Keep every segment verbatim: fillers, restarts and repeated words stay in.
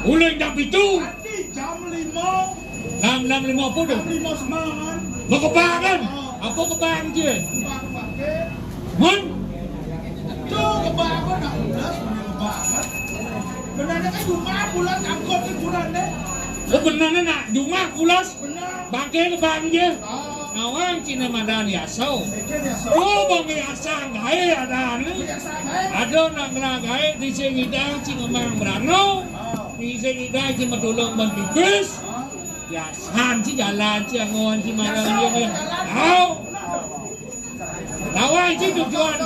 Mulai jam pitu. Nanti jam lima. Jam, jam lima apa tu? Jam lima semangan. Mau kebang kan? Oh. Apa kebang je? Kebang pakai. Mun? Tu kebang apa nak pulas, punya kebang kan? Benarnya kan Jumat pulas angkot ni kurang deh. Oh, benarnya nak Jumat pulas? Benar. Bangke kebang je. Oh. Nawang cina madan yaso. Bikin yaso. Oh, bang yasang gae ada ni. Yasang gae. Ada nak ngelah gae di sing idang cing emang berano. Oh. Di sing idang cing matulung ban pipis. Oh. Yasan ci jalan ci angon ci marang dia. Au. Lawan ci tujuan,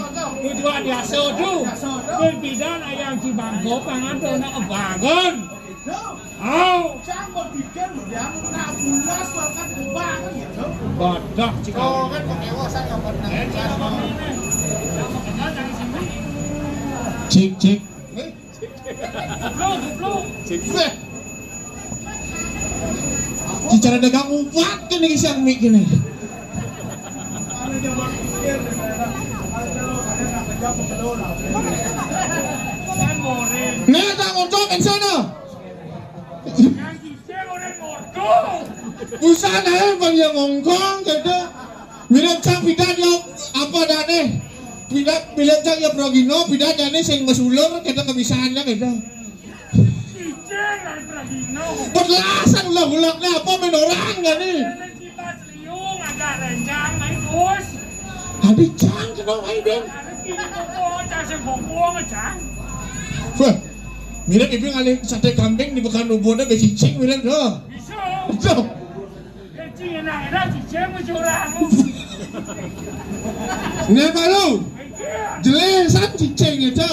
tujuan yaso tu. Pimpinan ayang ci bangko pangan tu nak bangun. Au. Cang berpikir yang nak pulas makan kubang gitu. Bodoh ci kau. Kau kan pakai wawasan yang benar. Cik, cik. Cik. Weh. Ci cara dagang ubat kene siang mik kene. Nih, tak ngocok di sana. Busan ae bang yang ngongkong kata. Mirip cang pidan ya apa dane? Pidan, mirip cang ya progino, pidan jane sing mesulur kata kebisaannya kata. Cicing dari progino. Perlasan ulah-ulahnya apa main orang gak nih? Kita seliung agak renjang, main bos. Tadi cang kenal ae, Den. Ada kiri koko, cang sing koko, cang. Wah, mirip ibu ngalih sate kambing di Pekan Ubunnya becicing, mirip dah. Bisa. Bisa. Cicing enak, enak, cicing mesti orang. Ini apa lu? Iya. Jelesan cicing itu.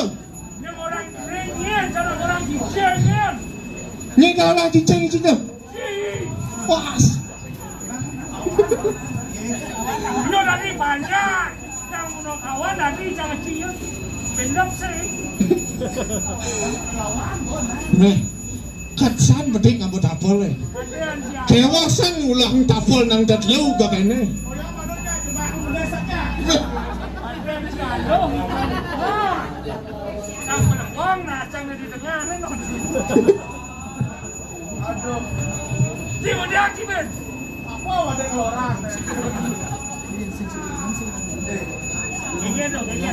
Ini orang kering, iya, cara orang cicing, iya. Ini kalau orang cicing itu. Pas. Iya, tadi banyak. Yang mau kawan tadi jangan cium. Bendok sih. Nih, katsan bedik ngambut tapel, eh. Kewasan ulah tapel nang dat liu gak kene. Nih. Yang menepang, nah, yang di tengah, nih, no. Aduh. Di mana, Kiben? Apa ada orang? Ini dong, ini.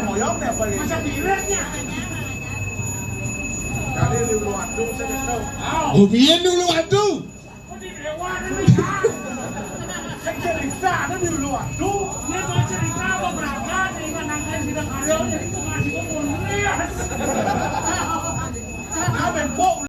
Moyong ni apa ni? Masa piratnya? Kali di ulu aduh, saya tak tahu. Au. Ubien dulu aduh. Kok di dewan ini, Cang? Saya cerita ada di ulu aduh. Ini mau cerita apa berangkat? Ini kan nangkep sidang ada, jadi kok masih kok mau ngeliat? Apa yang kok